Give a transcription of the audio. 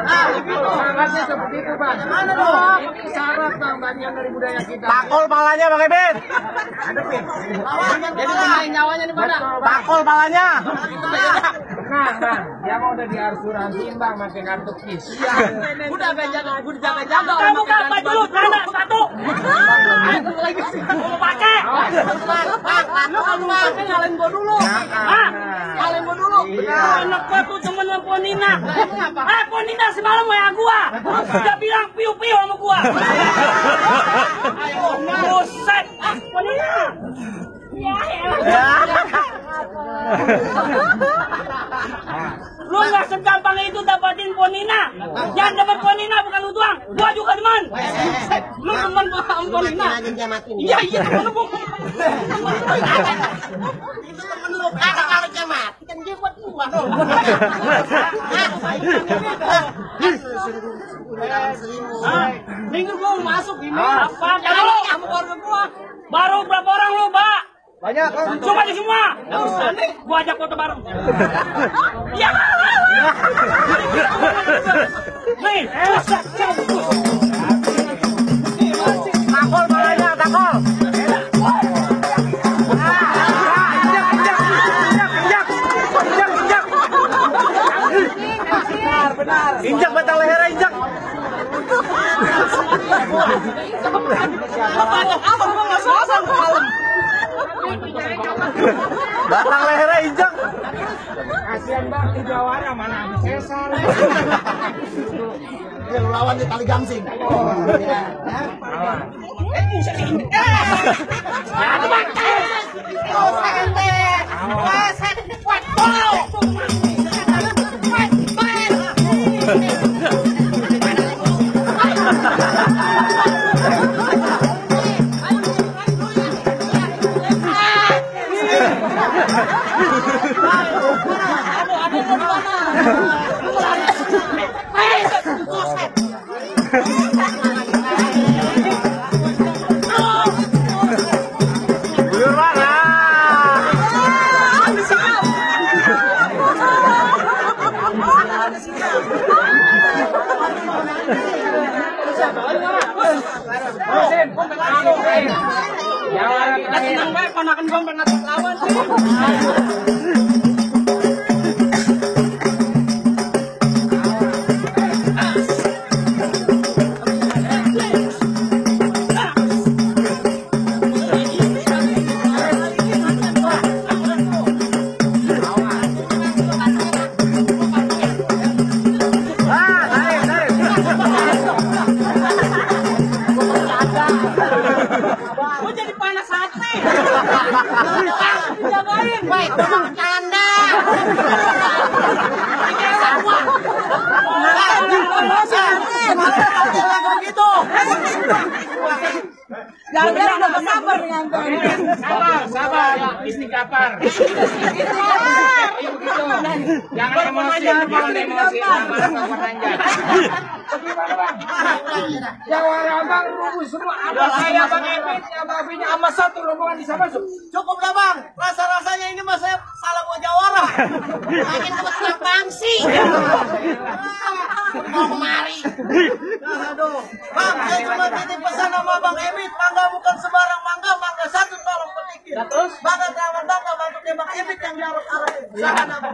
Sangatnya seperti itu, Bang. Mana dong? Ini syarat, Bang, bagian dari budaya kita. Takol palanya Bang Ebit. Jadi main nyawanya nih, Bang. Takol palanya. Nah, Bang, dia mau udah diasuransiin, Bang, pakai kartu kis. Iya. Udah jaga-jaga. Kamu kapan dulu? Mana satu? Mau pakai? Lu kalau pakai nyalain gua dulu. Hah? Nyalain gua dulu. Anak gua tuh temen sama Ponina. Ponina semalam ya gua. Dia bilang piu-piu sama gua. Buset. Ponina. Lu nggak segampang itu dapatin Ponina. Yang dapat Ponina bukan lu doang. Gua juga teman. Lu teman gua sama Ponina. Iya temen lu. Itu temen lu kalau jamat. Kan dia buat gua. Minggu gua mau masuk ini. Apa? Kamu keluarga gua. baru berapa orang lu, Pak? Banyak. Coba di semua. Gua ajak foto bareng. Iya. Nih, Takol palanya, takol. Injak batang lehernya, injak. Batang lehernya injak. Kasihan, Bang, di Jawara mana ada sesar. Dia lawan di tali gangsing. Buyur Bang. Jawara terakhir. senang banget ponakan gua pernah lawan sih. Gua jadi panas hati. Jagain, baik, bercanda. Jangan udah sabar dengan sabar, istighfar. Jangan emosi, jangan emosi, Jawara Bang rubuh semua. Apa saya Bang Ebit, Abang Bini sama satu rombongan bisa masuk. Cukup lah Bang, rasa-rasanya ini mas saya salah buat Jawara. Makin tempat bangsi. Mau kemari. Aduh, Bang, saya cuma titip pesan sama Bang Ebit, mangga bukan sembarang mangga, mangga satu tolong petikin. Terus, bangga terawan bangga bantu Bang Ebit yang diarah-arahin. Sana apa